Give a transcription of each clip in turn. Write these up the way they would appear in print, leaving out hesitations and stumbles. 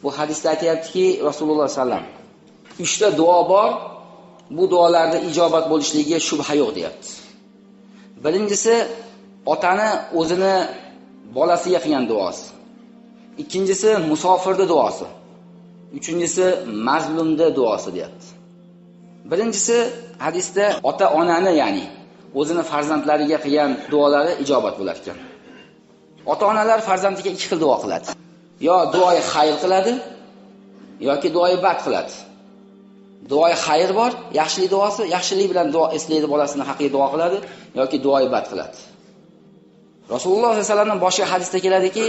Bu hadisda aytayaptiki, Rasululloh sollallohu alayhi vasallam 3 ta duo bor, bu duolarda ijobat bo'lishligiga shubha yo'q deyapti. Birinchisi otani o'zini bolasiga qilgan duosi. Ikkinchisi musofirning duosi. Uchinchisi mazlumning duosi deyapti. Birinchisi hadisda ota-onani, ya'ni o'zini farzandlariga qilgan duolari ijobat bo'lar ekan. Ota-onalar farzandiga ikki xil duo qiladi. Yo duoyi xayr qiladi, yoki duoyi bad qiladi. Duoyi xayr bor, yaxshilik duosi, yaxshilik bilan duo eslaydi, bolasini haqqiga duo qiladi yoki duoyi bad qiladi. Rasululloh sollallohu alayhi vasallamdan boshqa hadisda keladiki,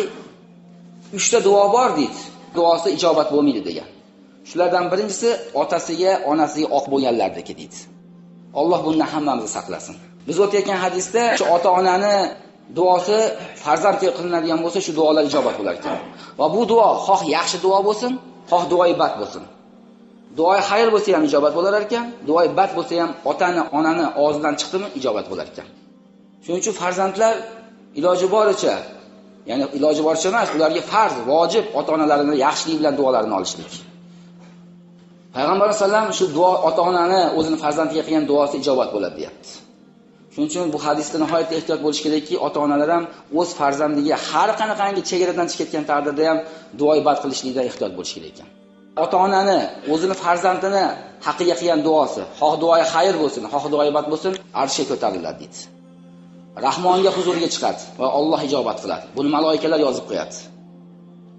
3 ta duo bor deydi. Duosi ijobat bo'lmaydi degan. Shulardan birinchisi otasiga, onasiga oq bo'lganlardiki deydi. Alloh bundan hammamizni saqlasin. Biz o'tayotgan hadisda shu ota-onani duosi farzandga qilinadigan bo'lsa, shu duolar ijobat bo'lar ekan. Va bu duo xoh yaxshi duo bo'lsin, xoh duoyi bad bo'lsin. Duoyi xayr bo'lsa ham ijobat bo'lar ekan, duoyi bad bo'lsa ham otani, onani og'zidan chiqdimi ijobat bo'lar ekan. Shuning uchun farzandlar iloji boricha, ya'ni iloji boricha emas, ularga farz, vojib ota-onalarini yaxshilik bilan duolarini olishlik. Payg'ambar sollallohu alayhi vasallam shu duo ota-onani o'zini farzandiga qilgan duosi ijobat bo'ladi deyapti. Shuning uchun bu hadisda nihoyatda ehtiyot bo'lish kerakki, ota-onalar ham o'z farzandiga har qanaqangi chegaradan chiqib ketgan taqdirda ham duoyi bad qilishlikdan ehtiyot bo'lish kerak ekan. Ota-onani o'zini farzandini haqqiga qilgan duosi, xoh duoyi xayr bo'lsin, xoh duoyi bad bo'lsin, arshga ko'tariladi deydi. Rahmonga huzuriga chiqadi va Alloh ijobat qiladi. Buni maloikalar yozib qo'yadi.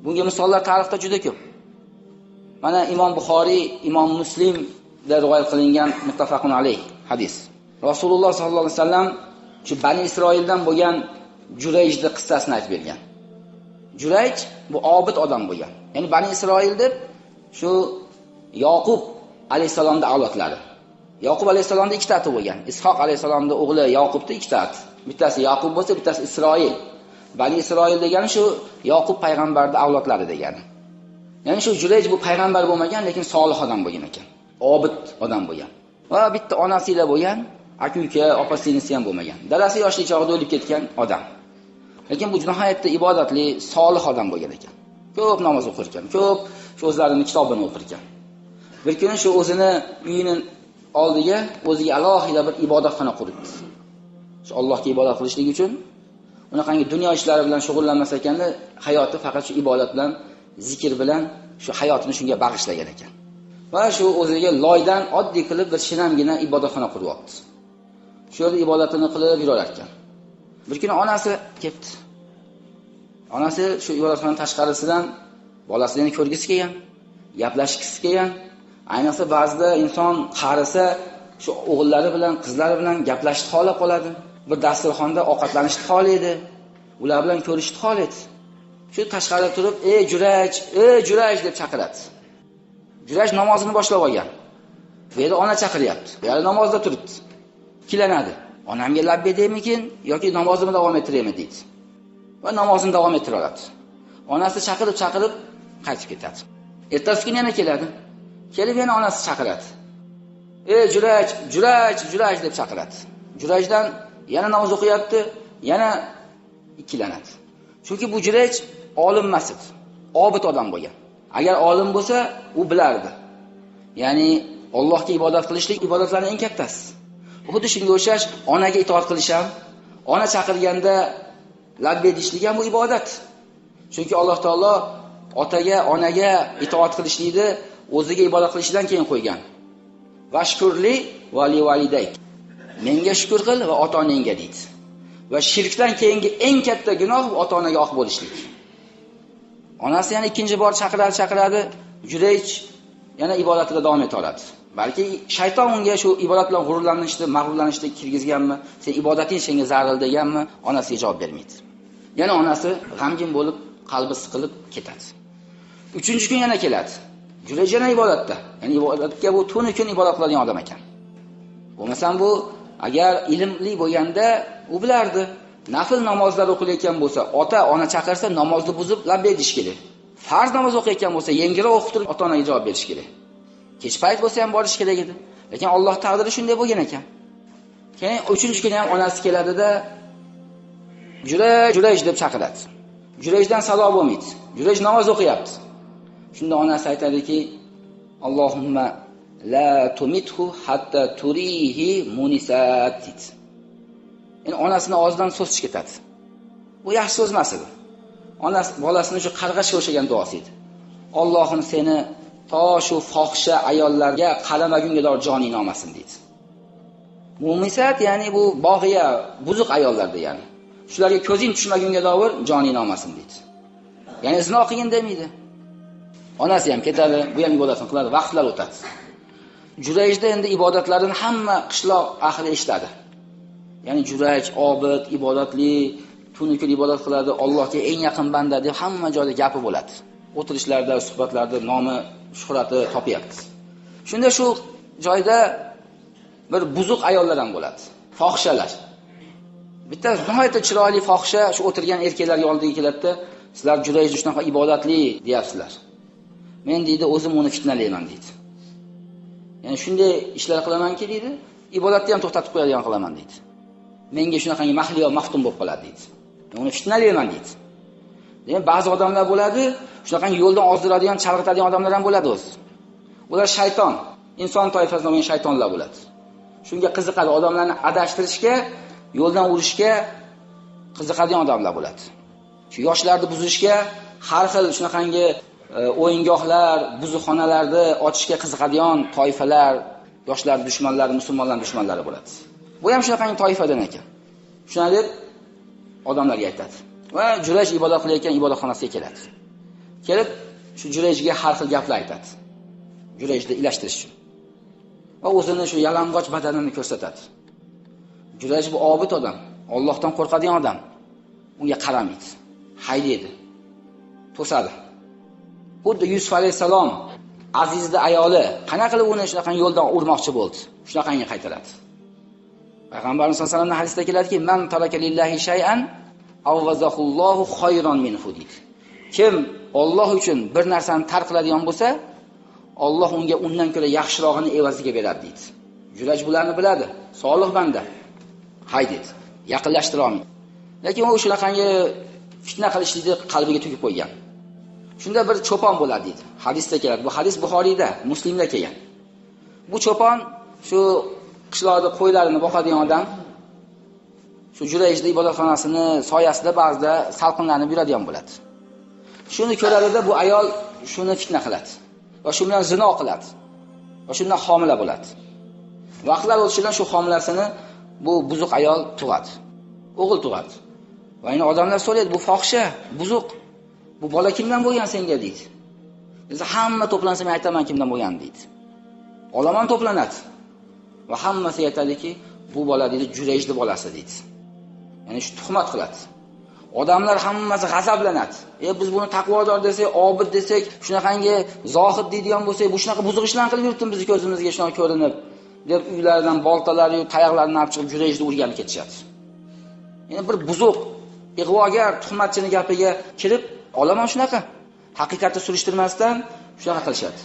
Bunga misollar tarixda juda ko'p. Mana Imom Buxoriy, Imom Muslimda rivoyat qilingan muttafaqun alayh hadis. Rasululloh sollallohu alayhi vasallam shu Bani Isroildan bo'lgan Jurayjning qissasini aytib bergan. Jurayj bu obid odam bo'lgan. Ya'ni Bani Isroil deb shu Yoqub alayhisalomning avlodlari. Yoqub alayhisalomning ikkita ati bo'lgan. Ishoq alayhisalomning o'g'li Yoqubning ikkita ati. Bittasi Yoqub bo'lsa, bittasi Isroil. Bani Isroil degani shu Yoqub payg'ambarning avlodlari degani. Ya'ni shu Jurayj bu payg'ambar bo'lmagan, lekin solih odam bo'lgan ekan. Obid odam bo'lgan. Va bitta onasi ila bo'lgan, aka-uka, opa-singlisi ham bo'lmagan. Dadasi yoshlik chog'ida o'lib ketgan odam. Lekin bu nihoyatda ibodatli, solih odam bo'lgan ekan. Ko'p namoz o'qir ekan, ko'p shu o'zlarining kitobini o'qir ekan. Bir kuni shu o'zini uyining oldiga o'ziga alohida bir ibodatxona quribdi. Shu Allohga ibodat qilishlik uchun unaqangi dunyo ishlari bilan shug'ullanmas ekanda, hayoti faqat shu ibodat bilan, zikr bilan shu hayotini shunga bag'ishlagan ekan. Va shu o'ziga loydan oddiy qilib bir shinamgina ibodatxona qurib olibdi. Shu yerda ibodatini qilib yurar ekan. Bir kuni onasi kelibdi. Onasi shu ibodatxonaning tashqarisidan bolasini ko'rgisi kelgan, gaplashgisi kelgan. Ayniqsa ba'zida inson qarisa shu o'g'illari bilan, qizlari bilan gaplashishni xohlab qoladi. Bir dasturxonda ovqatlanishni xohlaydi, ular bilan ko'rishni xohlaydi. Shu tashqarida turib, "Ey Jurayj, ey Jurayj" deb chaqiradi. Jurayj namozini boshlab olgan. Bu yerda ona chaqiryapti. Bu yerda namozda turibdi. Ikkilanadi. Onamga labbay deymikin yoki namozimni davom ettiraymi deydi. Va namozini davom ettiraveradi. Onasi chaqirib-chaqirib qaytib ketadi. Ertasi kuni yana keladi. Kelib yana onasi chaqiradi. "Ey Jurayj, Jurayj, Jurayj" deb chaqiradi. Jurayjdan yana namoz o'qiyapti, yana ikkilanadi. Chunki bu Jurayj olim emas edi, obid odam bo'lgan. Agar olim bo'lsa, u bilardi. Ya'ni Allohga ibodat qilishlik ibodatlarning eng kattasi. Xuddi shunga o'xshash onaga itoat qilish ham, ona chaqirganda labbay deyishlik ham bu ibodat. Chunki Alloh taolo otaga, onaga itoat qilishlikni o'ziga ibodat qilishidan keyin qo'ygan. Vashkurli va li validayk. Menga shukr qil va ota-onangga deydi. Va shirkdan keyingi eng katta gunoh ota-onaga oq bo'lishlik. Onasi yana ikkinchi bor chaqiradi, Jurayj yana ibodatida davom etaveradi. Balki shayton unga shu ibodat bilan g'ururlanishni, mag'rurlanishni kirgizganmi, sen ibodating senga zaril deganmi, onasiga javob bermaydi. Yana onasi g'amgin bo'lib, qalbi siqilib ketadi. Uchinchi kun yana keladi. Jurayj yana ibodatda. Ya'ni ibodatga bu tuni kun ibodat qiladigan odam ekan. Bo'lmasam bu agar ilmli bo'lganda u bilardi. Nafl namozlar o'qilayotgan bo'lsa, ota ona chaqirsa namozni buzib labbay deyish kerak. Farz namoz o'qiyotgan bo'lsa, yengilroq o'qib turib ota-onaga javob berish kerak. Kech payt bo'lsa ham borish kerak edi. Lekin Alloh taqdiri shunday bo'lgan ekan. Keyin 3-kuni ham onasi keladida Jurayj, Jurayj deb chaqiradi. Jurayjdan salo bo'lmaydi. Jurayj namoz o'qiyapti. Shunda onasi aytadiki, Allohumma la tumithu hatta turihi munisat deydi. Endi onasini og'zidan so'z chiqib ketadi. Bu yaxshi so'z emas edi. Onasi bolasini shu qarg'ashga o'xshagan duosi edi. Allohim seni to shu fohisha ayollarga qaramagunga dor joningni olmasin deydi. Mumisat ya'ni bu bog'iya, buzuq ayollar degani. Shularga ko'zing tushmagunga dor joningni olmasin deydi. Ya'ni zino qilgin demaydi. Onasi ham ketadi, bu ham ibodatini qiladi, vaqtlar o'tadi. Jurayjda endi ibodatlarini hamma qishloq ahli eshitadi. Ya'ni Jurayj obid, ibodatli, tuni kun ibodat qiladi, Allohga eng yaqin banda deb hamma joyda gapi bo'ladi. O'tirishlarda, suhbatlarda nomi, shuhrati topyapti. Shunda shu joyda bir buzuq ayollar ham bo'ladi, fohishalar. Bitta nihoyatda chiroyli fohisha shu o'tirgan erkaklarga oldiga keladi-da, sizlar Jurayjni shunaqa ibodatli deyapsizlar. Men deydi, o'zim uni fitnalayman deydi. Ya'ni shunday ishlar qilamanki deydi, ibodatni ham to'xtatib qo'yadigan qilaman deydi. Menga shunaqangi mahliyo maftun bo'lib qoladi deydi. Men uni fitnalayman deydi. Demak, ba'zi odamlar bo'ladi, shunaqangi yo'ldan ozdiradigan, chalg'itadigan odamlar ham bo'ladi o'zi. Ular shayton, inson toifasidan bo'lgan shaytonlar bo'ladi. Shunga qiziqadi, odamlarni adashtirishga, yo'ldan urishga qiziqadigan odamlar bo'ladi. Shu yoshlarni buzishga, har xil shunaqangi o'yingohlar, buzuqxonalarni ochishga qiziqadigan toifalar, yoshlar dushmanlari, musulmonlar dushmanlari bo'ladi. Bu ham shunaqangi toifadan ekan. Shuni deb odamlarga aytadi. Va Jurayj ibodat qilayotgan ibodatxonasiga keladi. Kelib shu Jurayjga har xil gaplar aytadi. Jurayjni ilashtirish uchun. Va o'zini shu yalang'och badanini ko'rsatadi. Jurayj bu obid odam, Allohdan qo'rqadigan odam. Unga qaramaydi. Haydaydi. To'sadi. Xuddi Yusuf alayhisalom Azizning ayoli qana qilib uni shunaqangi yo'ldan urmoqchi bo'ldi. Shunaqangi qaytaradi. Payg'ambarimiz sollallohu alayhi vasallamning hadisida keladiki, man taraka lillahi shay'an awwazahullohu khayran minhu deydi. Kim Alloh uchun bir narsani tark qiladigan bo'lsa, Alloh unga undan ko'ra yaxshirog'ini evaziga beradi deydi. Jurayj bularni biladi. Solih banda. Hay deydi. Yaqinlashtira olmaydi. Lekin u shunaqangi fitna qilishlikni qalbiga tugib qo'ygan. Shunda bir cho'pon bo'ladi deydi. Hadisda keladi. Bu hadis Buxoriyda, Muslimda kelgan. Bu cho'pon shu qishloqda qo'ylarini boqadigan odam, shu Jurayjning ibodatxonasini soyasida ba'zida salqinlanib yuradigan bo'ladi. Shuni ko'radida bu ayol shuni fitna qiladi va shu bilan zino qiladi va shundan homila bo'ladi. Vaqtlar o'tishi bilan shu homilasini bu buzuq ayol tug'adi. O'g'il tug'adi. Va endi odamlar so'raydi, bu fohisha, buzuq. Bu bola kimdan bo'lgan senga deydi. Desa hamma to'plansa men aytaman kimdan bo'lgan deydi. Olomon to'planadi. Va hammasi aytadiki, bu bola deydi Jurayjning bolasi deydi. Ya'ni shu tuhmat qiladi. Odamlar hammasi g'azablanadi. Biz buni taqvodor desak, obid desak, shunaqangi zohid deydigan bo'lsak, bu shunaqa buzuq ishlarni qilib yuribdi bizni ko'zimizga shunaqa ko'rinib deb uylaridan boltalari yu tayoqlarini olib chiqib Jurayjni urgani ketishadi. Ya'ni bir buzuq, ig'vogar, tuhmatchining gapiga kirib, olomon shunaqa haqiqatni surishtirmasdan shunaqa qilishadi.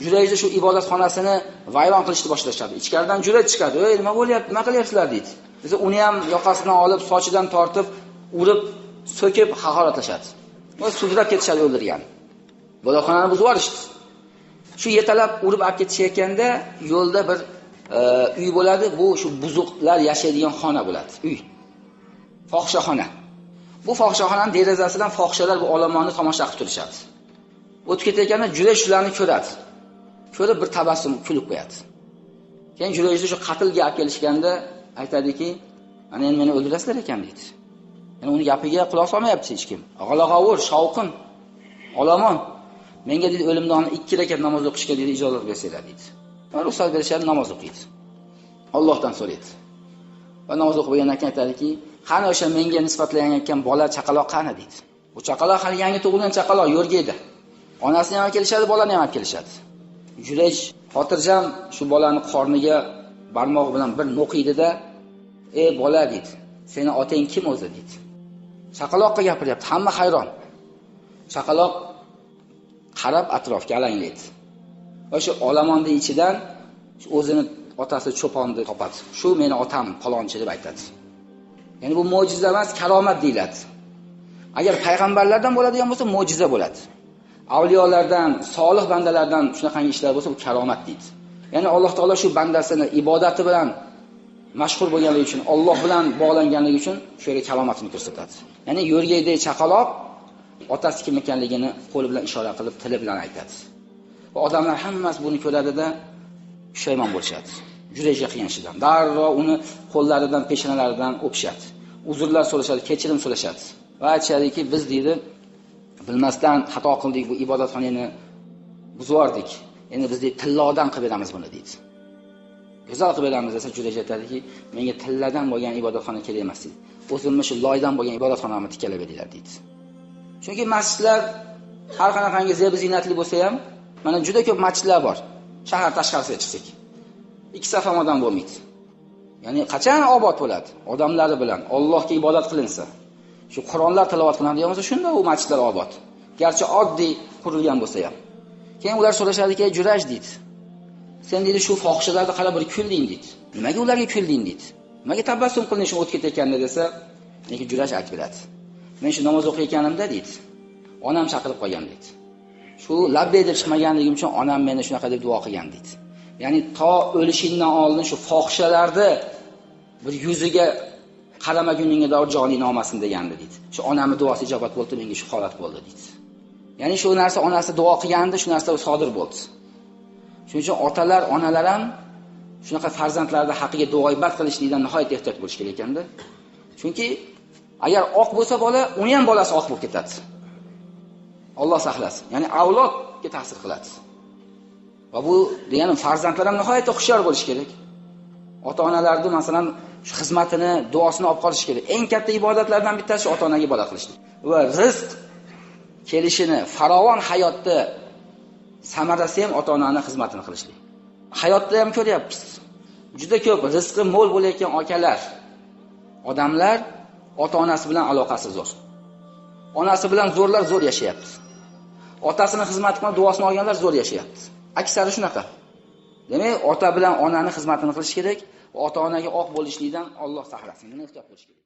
Jurayjni shu ibodatxonasini vayron qilishni boshlashadi. Ichkaridan Jurayj chiqadi. "Ey, nima bo'lyapti? Nima qilyapsizlar?" deydi. Desa uni ham yoqasidan olib, sochidan tortib, urib, so'kib haqoratlashadi. Va sudrab ketishadi o'ldirgan. Ibodatxonani buzib yuborishdi. Shu yetalab urib olib ketishayotganda yo'lda bir uy bo'ladi. Bu shu buzuqlar yashaydigan xona bo'ladi. Uy. Fohishaxona. Bu fohishaxonaning derazasidan fohishalar bu olomonni tomosha qilib turishadi. O'tib ketayotganda Jurayj shularni ko'radi. Ko'rib bir tabassum kulib qo'yadi. Keyin Jurayjni shu qatlga olib kelishganda aytadiki, "Ana endi meni o'ldirasizlar ekan" deydi. Ya'ni uni gapiga quloq solmayapti hech kim. G'alag'ovur, shovqin, olomon. Menga deydi o'limdan 2 rakat namoz o'qishga deydi ijozat bersanglar deydi. Va ruxsat berishadi, namoz o'qiydi. Allohdan so'raydi. Va namoz o'qib bo'lgandan keyin aytadiki, "Qani o'sha menga nisbatlanayotgan bola chaqaloq qani?" deydi. Bu chaqaloq hali yangi tug'ilgan chaqaloq, yo'rga edi. Onasini ham kelishadi, bolani ham olib kelishadi. Jurayj xotirjam shu bolani qorniga barmog'i bilan bir no'qiydi-da, "Ey bola" deydi. "Seni otang kim o'zi?" deydi. Chaqaloqqa gapiryapti, hamma hayron. Chaqaloq qarab atrofga alanglaydi. Va shu olomonning ichidan o'zini otasi cho'ponni topadi. Shu meni otam palonchi deb aytadi. Ya'ni bu mo'jiza emas, karomat deyiladi. Agar payg'ambarlardan bo'ladigan bo'lsa, mo'jiza bo'ladi. Avliyolardan, solih bandalardan shunaqangi ishlar bo'lsa, bu karomat deydi. Ya'ni Alloh taolo shu bandasini ibodati bilan mashhur bo'lganligi uchun, Alloh bilan bog'langanligi uchun shu yerga karomatini ko'rsatadi. Ya'ni yo'rgakdek chaqaloq otasi kim ekanligini qo'li bilan ishora qilib, tili bilan aytadi. Va odamlar hammasi buni ko'radida pushaymon bo'lishadi. Juda qiyinishidan. Darrov uni qo'llaridan, peshonalaridan o'pishadi. Uzrlar so'rashadi, kechirim so'rashadi. Va aytishadiki, biz deydi, bilmasdan xato qildik, bu ibodatxonani buzvordik. Endi biz deydi, tillodan qilib beramiz buni deydi. Go'zal qilib beramiz desa, juda aytadiki, menga tilladan bo'lgan ibodatxona kerak emas deydi. O'zimni shu loydan bo'lgan ibodatxonamni tikalab beringlar deydi. Chunki masjidlar har qanaqangi zeb zinatli bo'lsa ham, mana juda ko'p masjidlar bor. Shahar tashqarisiga chiqsak, ikki saf ham odam bo'lmaydi. Ya'ni qachon obod bo'ladi? Odamlari bilan Allohga ibodat qilinsa, shu Qur'onlar tilovat qilinadigan bo'lsa, shunda u masjidlar obod. Garchi oddiy qurilgan bo'lsa ham. Keyin ular so'rashadiki, Juraj deydi. Sen deydi shu fohishalarga qarab bir kulding deydi. Nimaga ularga kulding deydi. Nimaga tabassum qilding shu o'tib ketayotganda desa, lekin Juraj aytib beradi. Men shu namoz o'qiyotganimda deydi, onam chaqirib qolgan deydi. Shu labbay deb chiqmaganligim uchun onam meni shunaqa deb duo qilgan deydi. Ya'ni to o'lishingdan oldin shu fohishalarni bir yuziga qaramaguningga doir joning olmasin degandi deydi. Shu onamning duosi ijobat bo'ldi, menga shu holat bo'ldi deydi. Ya'ni shu narsa onasi duo qilganda shu narsa sodir bo'ldi. Shuning uchun otalar, onalar ham shunaqa farzandlarning haqiga duoibat qilishlikdan nihoyat ehtiyot bo'lish kerak ekanda. Chunki agar oq bo'lsa bola, uni ham bolasi oq bo'lib ketadi. Alloh saqlasin. Ya'ni avlodga ta'sir qiladi. Va bu deganim farzandlar ham nihoyatda hushyor bo'lish kerak. Ota-onalarning masalan shu xizmatini, duosini olib qolish kerak. Eng katta ibodatlardan bittasi ota-onaga ibodat qilishlik. Va rizq kelishini, farovon hayotda samarasi ham ota-onaning xizmatini qilishlik. Hayotda ham ko'ryapmiz. Juda ko'p rizqi mo'l bo'layotgan akalar, odamlar ota-onasi bilan aloqasi zo'r. Onasi bilan zo'rlar zo'r yashayapti. Otasini xizmat qilib duosini olganlar zo'r yashayapti. Aksari shunaqa. Demak, ota bilan onani xizmatini qilish kerak, ota-onaga oq bo'lishlikdan Alloh saqlasin. Buni ehtiyot bo'lish kerak.